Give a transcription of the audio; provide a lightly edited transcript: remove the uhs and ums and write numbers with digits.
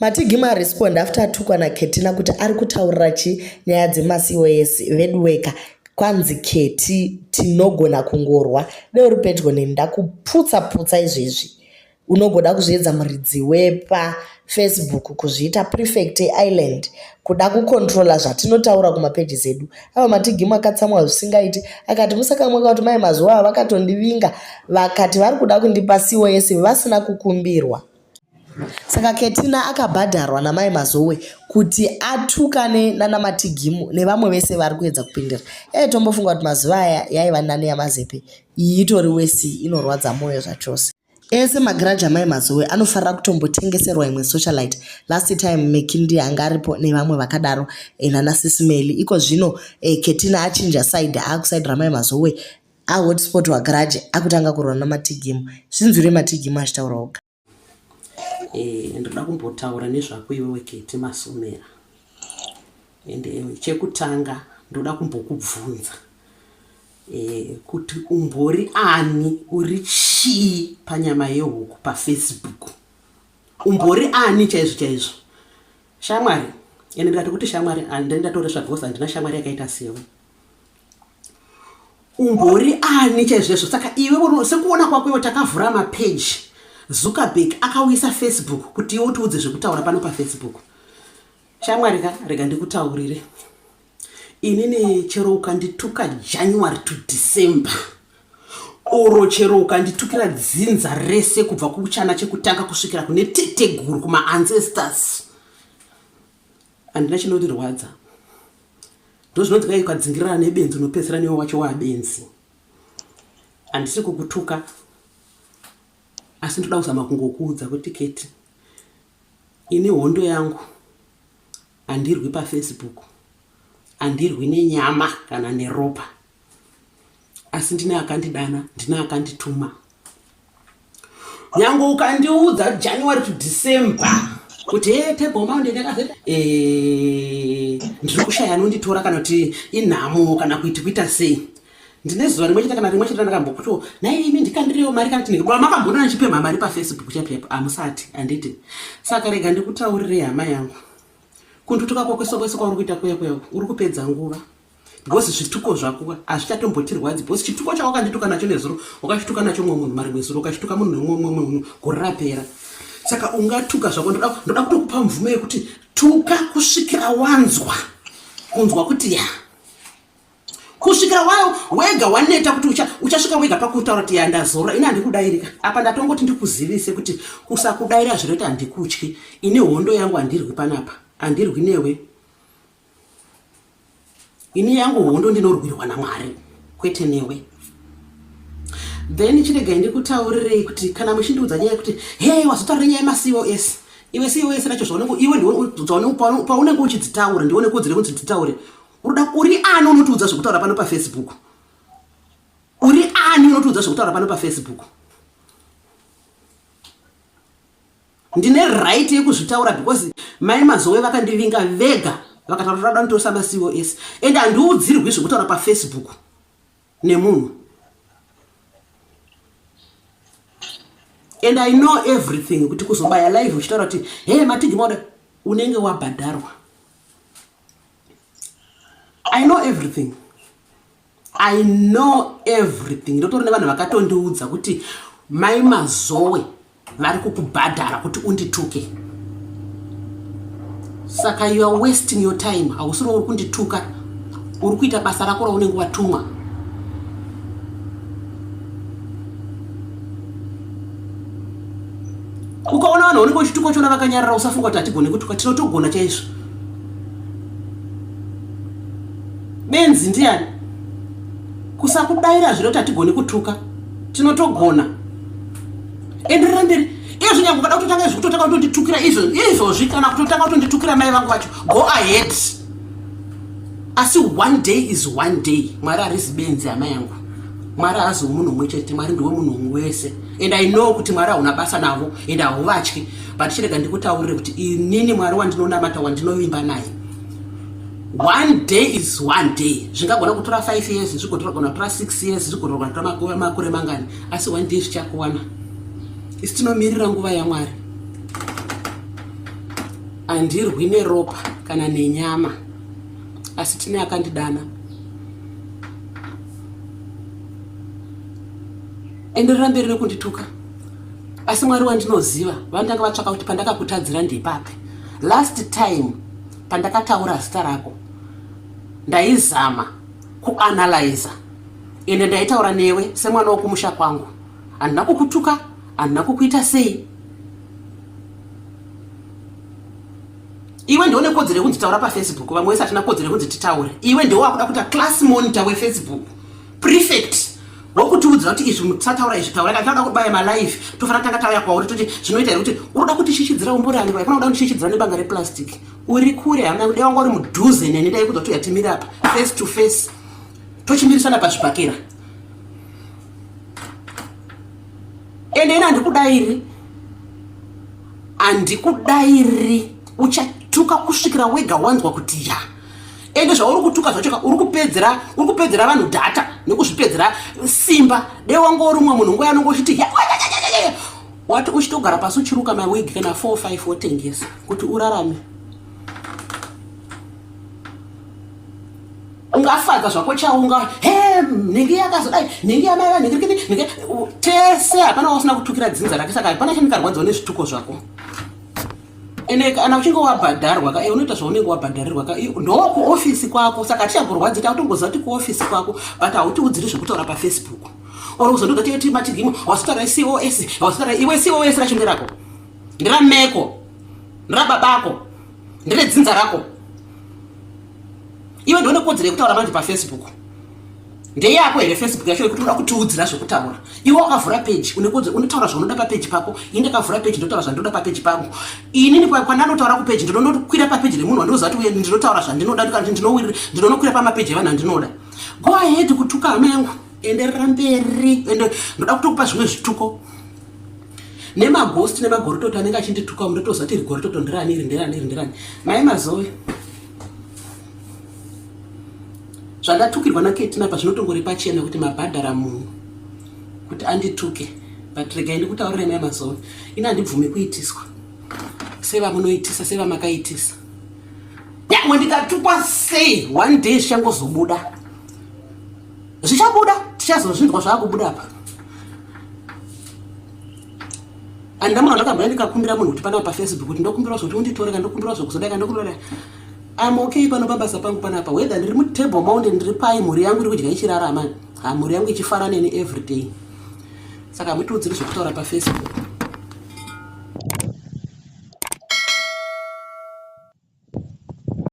Matigima respond after atukwa naKetina kuti ari kutaurira chi nyaya dzemaCOS veduweka kwanzi Keti tinogona kungorwa dai uri pedyo neni ndakuputsa putsa izvezvi unogoda kuzviedza muridzi wepa Facebook kuzviita prefect yeisland kuda kucontrola zvatinotaura kumapages edu ava Matigima akatsamwa zvisingaiti akati musakamweka kuti mai mazuva ava vakatondivinga vakati vari kuda kundipa COS vasina kukumbirwa Saka Ketina akabhadharwa namai Mazowe kuti atukane nanaMatigimu nevamwe vese vari kuedza kupindira. Yaitombofunga kuti mazuva aya yaiva nani yaMazepe. Iyi itori wesi inorwadza moyo zvachose. Ese magiraji amai Mazowe anofarira kutombotengeserwa imwe socialite. Last time Meki ndiye anga aripo nevamwe vakadaro eh, nana Sisi Meli. Iko zvino eh, Ketina achinja side aakuside ramai Mazowe ahotspotwa garage akutanga kurwa naMatigimu. Zvinzwire Matigimu achitaura oga. Eh, ndoda kumbotaura nezvako iwewe Keti Masomera ende eh, chekutanga ndoda kumbokubvunza eh, kuti umbori ani uri chii panyama yehuku pafacebook umbori ani chaizvo chaizvo shamwari ende ndikati kuti shamwari andendatoresva because handina shamwari yakaita sewe Umbori ani chaizvezvo saka iwe sekuona kwako iwe takavhura mapeji Zuckerberg akauyisa Facebook kuti iwe utiudze zvekutaura pano paFacebook. Shamwari ka rega ndikutaurire. Inini chero ukandituka January to December oro chero ukanditukira dzinza rese kubva kuchana chekutanga kusvikira kune teteguru kumaancestors handina chinondirwadza ndozvinonzi kai ukadzingirirana nebenzi unopedzisira newe wacho waabenzi handisi kukutuka asi ndoda kuzama kungokuudza kuti keti ini hondo yangu handirwi pafacebook handirwi nenyama kana neropa asi ndine akandidana ndine akandituma nyange ukandiudza january to december kuti he table mountain yakazeta eh, ndiri kushaya anonditora kana kuti inhamo kana kuiti kuita sei ndine zuva rimwe chete kana rimwe chete randakambokutiwo nhai imi ndikandirewo mari kana tinenge makambonona ndichipemha mari pafacebook chaipo chaipo hamusati handiti saka rega ndikutaurirei hama yangu kundutuka kwakwese kwese kwauri kuita kuya kuya uri kupedza nguva because zvituko zvako hazvichatombotirwadzi because chituko chawakandituka nacho nezuro wakachituka nacho mumwe munhu marimwe zuro ukachituka munhu nemumwe munhu gore rapera saka ungatuka zvako ndoda kutokupa mvumo yekuti tuka kusvikira wanzwa kunzwa kuti ya kusvikira wega waneta kuti uchasvika wega pakutaura kuti ya ndazorora ini handikudairika apa ndatongoti ndikuzivise kuti kusakudaira zvinoita handikutyi ini hondo yangu handirwi panapa handirwi newe Ini yangu hondo ndinorwirwa naMwari kwete newe. Then chiregai ndikutaurirei kuti kana muchindiudza nyaya yekuti hey wazotaura nyaya yemaCOS iwe COS racho zvaunenge iwe ndiwe paunenge uchidzitaura ndione kodzero yekuti dzitaure unoda uri ani unotiudza zvekutaura pano pafacebook uri ani unotiudza zvekutaura pano pafacebook Ndine right yekuzvitaura because mai Mazowe vakandivinga vega vakataura kuti vada kunditoresa maCOS and handiudzirwi zvekutaura paFacebook nemunhu and I know everything kuti kuzobaya live uchitaura kuti hey matigi maoda unenge wabhadharwa. I know everything. I know everything ndotori nevanhu vakatondiudza kuti mai Mazowe vari kukubhadhara kuti undituke saka you are wasting your time hausiri uri kundituka uri kuita basa rako raunenge watumwa ukaona vanhu vanenge uchituka uchiona vakanyarara usafunga kuti hatigone kutuka tinotogona chaizvo benzi ndiyani kusakudaira zvino kuti hatigoni kutuka tinotogona enderera mberi izvo nyange ukada kutotanga izvi kutotanga kutonditukira izvo izvozvi kana kutotanga kutonditukira mai vangu vacho go ahead asi one day is one day mwari harizi benzi hama yangu mwari haazi wemunhu umwe chete mwari ndiwe munhu wese and i know kuti mwari hauna basa navo and hauvatyi but chirega ndikutaurire kuti inini mwari wandinonamata wandinovimba naye one day is one day zvingagona kutora 5 years zvigona kutora 6 years zvigona kutora makore mangani asi one day zvichakuwana isi tinomirira nguva yamwari. Handirwi neropa kana nenyama, asi tine akandidana. Enderera mberi nekundituka, asi Mwari wandinoziva vandanga vatsvaka kuti pandakakutadzira ndepapi. Last time pandakataura zita rako ndaizama kuanalyza ende ndaitaura newe semwana wokumusha kwangu. Handina kukutuka, handina kukuita sei. Iwe ndiwo nekodzero yekunzi taura pafacebook, vamwe wese hatina kodzero yekunzi titaure. Iwe ndiwo wakuda kuita class monitor wefacebook, prefect wokutiudzira kuti izvi musataura, izvi taura. Kana tinoda kubaya malive tofanira tanga tauya kwauri toti zvinoita here kuti unoda kutishishidzira umborani vai kunoda kutishishidzira nebanga replastic. Uri kure hama yangu, dai wanga uri mudhuze neni ndaikudza kuti uyatimire apa face to face tochimirisana pazvibhakera. Ende ini handikudairi, handikudairi. Uchatuka kusvikira wega wanzwa kuti ya. Ende zvauri kutuka zvacho uri kupedzera, uri kupedzera vanhu data nekuzvipedzera simba. Dai wanga uri umwe munhu nguva yanonge uchiti ya, wati uchitogara pasi uchiruka mawigi kana 4 5 wotengesa kuti urarame. Ungafadza zvako chaunga he nhingi yakazodai, nhingi yamai vanhingi nhingi tese hapana wausina kutukira dzinza rake, saka hapana chandikarwadziwa nezvituko zvako. Ende kana uchinge wabhadharwa ka, unoita zvaunenge wabhadharirwa ka, ndokuofisi kwako, saka hatichakurwadzi, takutongoziva kuti kuofisi kwako, but hautiudziri zvekutaura pafacebook or kuzondoda tiyoti matigimo wazotaura cos, wazotaura iwe cos racho nderako, nderameko, nderababako, nderedzinza rako. Iwe ndione kodzero yekutaura manje pafacebook ndeyako here facebook yacho yekuti unoda kutiudzira zvekutaura? Iwe wakavhura peji, une kodzero, unotaura zvaunoda papeji pako. Ini ndakavhura peji ndotaura zvandinoda papeji pangu. Inini kwandanotaura kupeji ndinonokwira papeji remunhu wandinoziva kuti uye ndinotaura zvandinoda, ndinonokwira pamapeji evanhu andinoda. Go ahead kutuka hama yangu, enderera mberi, ende ndoda kutokupa zvimwe zvituko nemagosti nemagoritoto anenge achindituka, ndotoziva kuti iri goritoto nderani, iri nderani, iri nderani. Mai Mazoe, zvandatukirwa naKetina pa zvinotongori pachena kuti mabhadhara munhu kuti andituke, but regai ndikutaurire mai Mazoe, ini handibvumi kuitiswa sevamunoitisa, sevamakaitisa. Nyangwe ndikatukwa sei, one day zvichangozobuda, zvichabuda, tichazozvinzwa zvaakubuda apa. Andina munhu andakambouya ndikakumbira munhu kuti panapa pafacebook kuti ndokumbira zvokuti unditore, kana ndokumbira zvokuzodai, kana ndokumbira. I'm okay pano pabasa pangu panapa, whether ndiri mutable mountain, ndiri pai, mhuri yangu iri kudya ichirarama, ha mhuri yangu ichifara neni every day, saka hamutiudziri zvekutaura pafacebook.